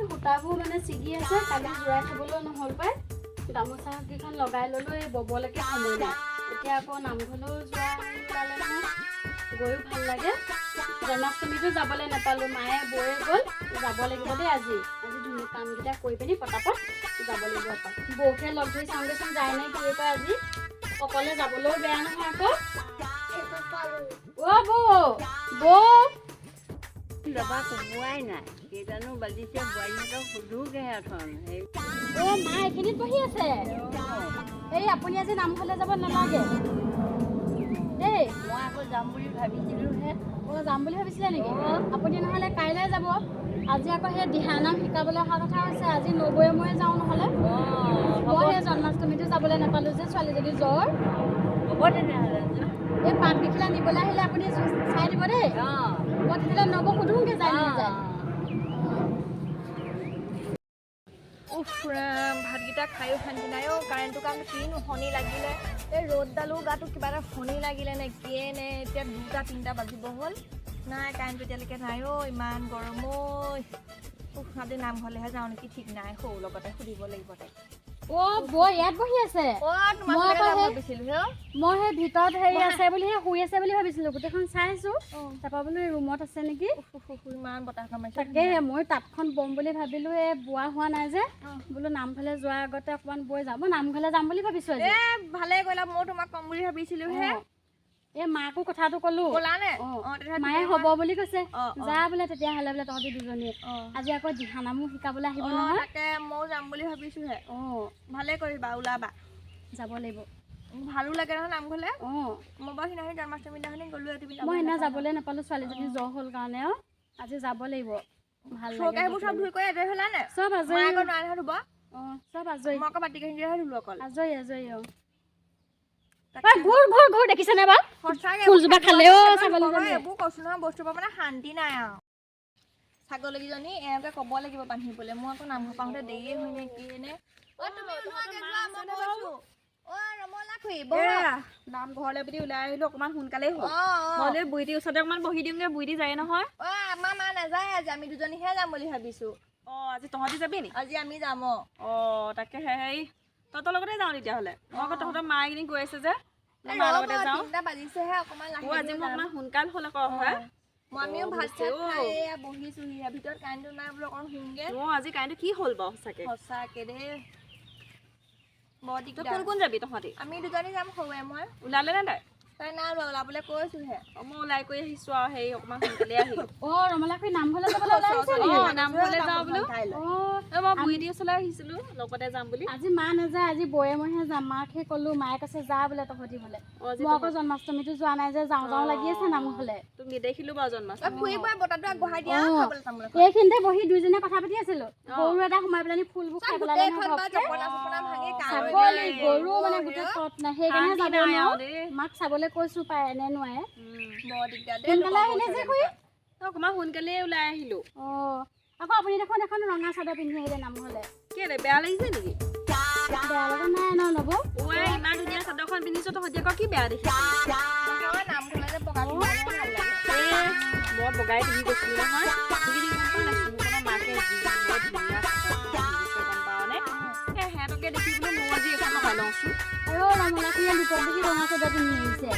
সূতাবোৰ মানে ছিগি আছে, কালি জোৰাই থ'বলৈও নহ'ল পাই। গামোচা কেইখন লগাই ল'লোঁ, এই ব'বলৈকে সময় নাই। এতিয়া আকৌ নামঘৰলৈও যোৱা ওলালে নহয়, গৈও ভাল লাগে। জন্মাষ্টমীতো যাবলৈ নাপালোঁ, মায়ে বয়ে গ'ল। যাব লাগিব দেই আজি। আজি ধুনীয়া কামকেইটা কৰি পিনি পটাপট যাব লাগিব এপাক। বৌকে লগ ধৰি চাওঁগৈচোন, যায় নে কি কয়। আজি অকলে যাবলৈও বেয়া নহয় আকৌ। অ' বৌ, বৌ। দবা কোবোৱাই নাই, কেইটানো বাজিছে? বোৱাৰীহঁতক সোধোগেহে এখন সেই। অ' মা এইখিনিত বহি আছে। এই আপুনি আজি নামঘৰলৈ যাব নালাগে দেই। মই আকৌ যাম বুলি ভাবিছিলোঁহে। অ' যাম বুলি ভাবিছিলে নেকি? আপুনি নহ'লে কাইলৈ যাব। আজি আকৌ সেই দিহানাম শিকাবলৈ অহা কথা হৈছে। আজি নবৌয়ে ময়ে যাওঁ নহ'লে। মই সেই জন্মাষ্টমীতো যাবলৈ নাপালোঁ যে, ছোৱালীজনী জ্বৰ। হ'ব তেনেহ'লে। এই পাত কেইখিলা নিবলৈ আহিলে আপুনি চাই দিব দেই। মই তেতিয়াহ'লে নবৌ সোধোগৈ যায় নে নাযায়। উফ ৰাম, ভাতকেইটা খায়ো শান্তি নাই অ'। কাৰেণ্টটো কাৰণে কিনো শনি লাগিলে, এই ৰ'দডালো গাটো কিবা এটা শনি লাগিলে নে কিয়ে নে। এতিয়া 2টা 3টা বাজিব হ'ল, নাই কাৰেণ্টটো এতিয়ালৈকে নাই অ'। ইমান গৰম ঐ। উফ, আজি নামঘৰলৈহে যাওঁ নেকি ঠিক নাই, সৰু লগতে সুধিব লাগিব তাইক। অ' বৌ ইয়াত বহি আছে। অ' তোমাৰ মই ওচৰলৈ আকৌ যাম সেই ভাবিছিলোঁ হে। মই সেই ভিতৰত হেৰি আছে বুলিহে, শুই আছে বুলি ভাবিছিলোঁ। গোটেইখন চাইছোঁ, তাৰপৰা বোলো এই ৰুমত আছে নেকি। উফ, উফ, উফ, ইমান বতাহ মাৰিছে। তাকে মই তাঁতখন বম বুলি ভাবিলোঁ, এই বোৱা হোৱা নাই যে। বোলো নামঘৰলৈ যোৱাৰ আগতে অকণমান বৈ যাম। মই নামঘৰলৈ যাম বুলি ভাবিছোঁ আজি। এ ভালে কৰিলা, ময়ো তোমাক ক'ম বুলি ভাবিছিলোঁ হে। অ'। এই মাকো কথাটো ক'লো। ক'লা নে? অ'। অ' তেতিয়াহ'লে মায়ে হ'ব বুলি কৈছে। অ', অ'। যা বোলে তেতিয়াহ'লে বোলে তহঁতি দুজনীয়ে। আজি আকৌ দিহানামো শিকাবলৈ আহিব নহয়। তাকে ময়ো যাম বুলি ভাবিছোঁহে। ভালে কৰিবা, ওলাবা। যাব লাগিব। ভালো লাগে নহয় নামঘৰলে। মই বাৰু সিদিনাখনি জন্মাষ্টমী দিনাখনি গ'লো, তুমি মই সেইদিনা যাবলৈ নাপালোঁ, ছোৱালীজনী জ্বৰ হ'ল কাৰণে। আৰু আজি যাব লাগিব, ভাল লাগে চৌকা সেইবোৰ গৈ চব পেলাই। ধুই কৰি আজৰি হ'লা নে? চব মই আজৰি। আকৌ নোৱাৰে নহয় ধুব। অঁ, চব আজৰি। মই আকৌ বাতি কাঁহীকেইটাহে ধুলো অকল। আজৰি আজৰি। অঁ। তাকে। ঐ, ঘূৰ ঘূৰ ঘূৰ, দেখিছেনে বাৰু? সঁচাকে। ফুলজোপা খালে অ' ছাগলীজনীয়ে। এইবোৰ কৈছো নহয়, বস্তুৰ পৰা মানে শান্তি নাই আৰু। ছাগলীকেইজনী এওঁকে ক'ব লাগিব বান্ধিবলৈ। মোৰ আকৌ নামঘৰ পাওঁতে দেৰিয়ে হয় নে কি নে। অ তুমি ওলোৱাগে যোৱা, মই গৈছো। অ ৰমলা খুৰী, বহক। নামঘৰলৈ বুলি ওলাই আহিলো, অকণমান সোনকালেই হ'ল। অ অ মই বোলো বুইটিৰ ওচৰতে অকণমান বহি দিওঁগে, বুইটি যায় নহয়। অ আমাৰ মা নাযায় আজি, আমি দুজনীহে যাম বুলি ভাবিছো। অ আজি তহঁতি যাবি নি? আজি আমি যাম অ। অ তাকেহে, হেৰি তহঁতৰ লগতে যাওঁ তেতিয়াহ'লে। মই আকৌ তহঁতৰ মা এইকেইদিন গৈ আছে যে, এই মই মাৰ ৰ'ব, লগতে যাওঁ। 3টা বাজিছেহে, অকণমান লাহে অ আজি ধীৰে মোৰ যাম। অকণমান সোনকাল হ'ল আকৌ অহা। মই আমিও অ, ভাত চাত বুজিছো। খাই এয়া বহিছোহি, ভিতৰত কাৰেণ্টটো নাই বোলো অকণ শুমগে। অ আজি কাৰেণ্টটো কি হ'ল বাৰু সঁচাকে? সঁচাকে দেই, বৰ তই দিগদাৰ। কোন কোন যাবি তহঁতি? আমি দুজনী যাম, সৰুৱে মই। ওলালে নে তাই? তাই নাই ওলোৱা, ওলাবলৈ কৈছোহে। অ মই ওলাই কৰি আহিছো আৰু হেৰি অকণমান সোনকালে আহিলো। অ ৰমলা খুৰী নামঘৰলৈ যাবলৈ ওলাই আহিছে নেকি? অ নামঘৰলৈ যাওঁ বোলো। অ অ, মই বুইটিৰ ওচৰলৈ আহিছিলো লগতে যাম বুলি। আজি মা নাযায়, আজি বৌয়ে মইহে যাম। মাকহে ক'লো, মায়ে কৈছে যা বোলে তহঁতি বোলে। অ আজি মই আকৌ জন্মাষ্টমীতো যোৱা নাই যে, যাওঁ যাওঁ লাগি আছে নামঘৰলে। তোক নেদেখিলো বাৰু জন্মাষ্টমী। অ, খুৰী বৌয়ে বতাহটো আগবঢ়াই দিয়া, খাবলৈ তামোল এখন। এইখিনিতে বহি দুইজনীয়ে কথা পাতি আছিলো, গৰু এটা সোমাই পেলাই ফুলবোৰ খাই পেলালে গোটেইখন নহয় বা ঘপকে। জপনা চপনা ভাঙি কালৈ ছাগলী গৰু মানে গোটেই তত নাই, সেইকাৰণে শান্তি যাব নাই নোৱাৰো। আৰু দেই। মাক চাবলৈ কৈছো, পাৰে নে নোৱাৰে। বৰ দিগদাৰ দেই। সোনকালে লোকৰ আহিলে গৰু যে ছাগলী। খুৰী। অকণমান সোনকালে ওলাই আহিলো। অ আকৌ আপুনি দেখোন এখন ৰঙা চাদৰ পিন্ধি আহিলে নামঘৰলে। কেলে, বেয়া লাগিছে নেকি? বেয়া লগা নাই ন নবৌ? ঐ ইমান ধুনীয়া চাদৰখন পিন্ধিছো, তহঁতি আকৌ কি বেয়া দেখিছ? নহয়, নামঘৰলে যে বগা পিন্ধিলে ভাল লাগে। এ মই বগাই পিন্ধি গৈছিলো নহয় সেইকেইদিন, গম পোৱা নাই? চুমুখনৰ মাকে যি বৰ ধুনীয়া চাদৰ পিন্ধি গৈছে, গম পাৱ নে? সেই সিহঁতকে দেখি বোলো ময়ো আজি এখন লগাই লওঁচোন। আৰু ৰমলা খুৰীয়ে লোকক দেখি ৰঙা চাদৰ পিন্ধি আহিছে।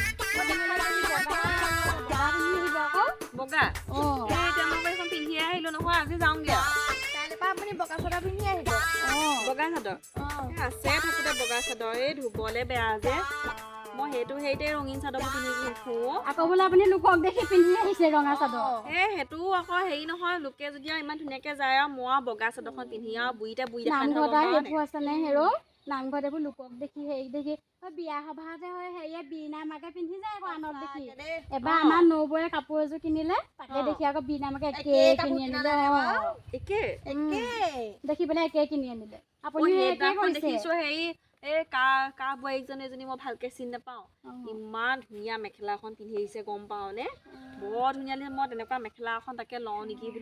বগা পিন্ধি আহিব আকৌ। বগা। অ। এই এতিয়া মই আকৌ এইখন পিন্ধিয়ে আহিলো নহয়, আজি যাওঁগে আৰু। কাইলৈৰ পৰা আপুনি বগা চাদৰ পিন্ধি আহিব। অ বগা চাদৰ এ আছে থাকোতে বগা চাদৰ, এই ধুবলে বেয়া যে। মই সেইটো হেৰিতে ৰঙীন চাদৰবোৰ পিন্ধি ফুৰো। আকৌ বোলে আপুনি লোকক দেখি পিন্ধি আহিছে ৰঙা চাদৰ। এ সেইটোও আকৌ হেৰি নহয়, লোকে যদি আৰু ইমান ধুনীয়াকে যায় আৰু মই আৰু বগা চাদৰখন পিন্ধি আৰু বুঢ়ীতে বুঢ়ী দেখা নহয়, নামঘৰত গম আৰু পাৱ নে? সেইবোৰ আছে নে হেৰ, নামঘৰত এইবোৰ লোকক দেখি হেৰি দেখি অ, বিয়া সভাতে হয় হেৰিয়ে বীণা মাকে পিন্ধি যায় আকৌ আনক দেখি। দেই। এবাৰ আমাৰ নবৌয়ে কাপোৰ এযোৰ কিনিলে, তাকে দেখি আকৌ বীণা মাকে একে একেই কাপোৰ কিনি কিনা আনিলে। নাই অ বাৰু? একে। একেই। দেখি পেলাই একে কিনি আনিলে। অ, আপুনি একে সেইদিনাখন কৰিছে। দেখিছো হেৰি এই কা কা বোৱাৰীকজনী এজনী, মই ভালকে চিনি নাপাওঁ। ইমান ধুনীয়া মেখেলা এখন পিন্ধি আহিছে, গম পাওঁ নে? বৰ ধুনীয়া লাগিছে। মই তেনেকুৱা মেখেলা এখন তাকে লওঁ নেকি বোলো।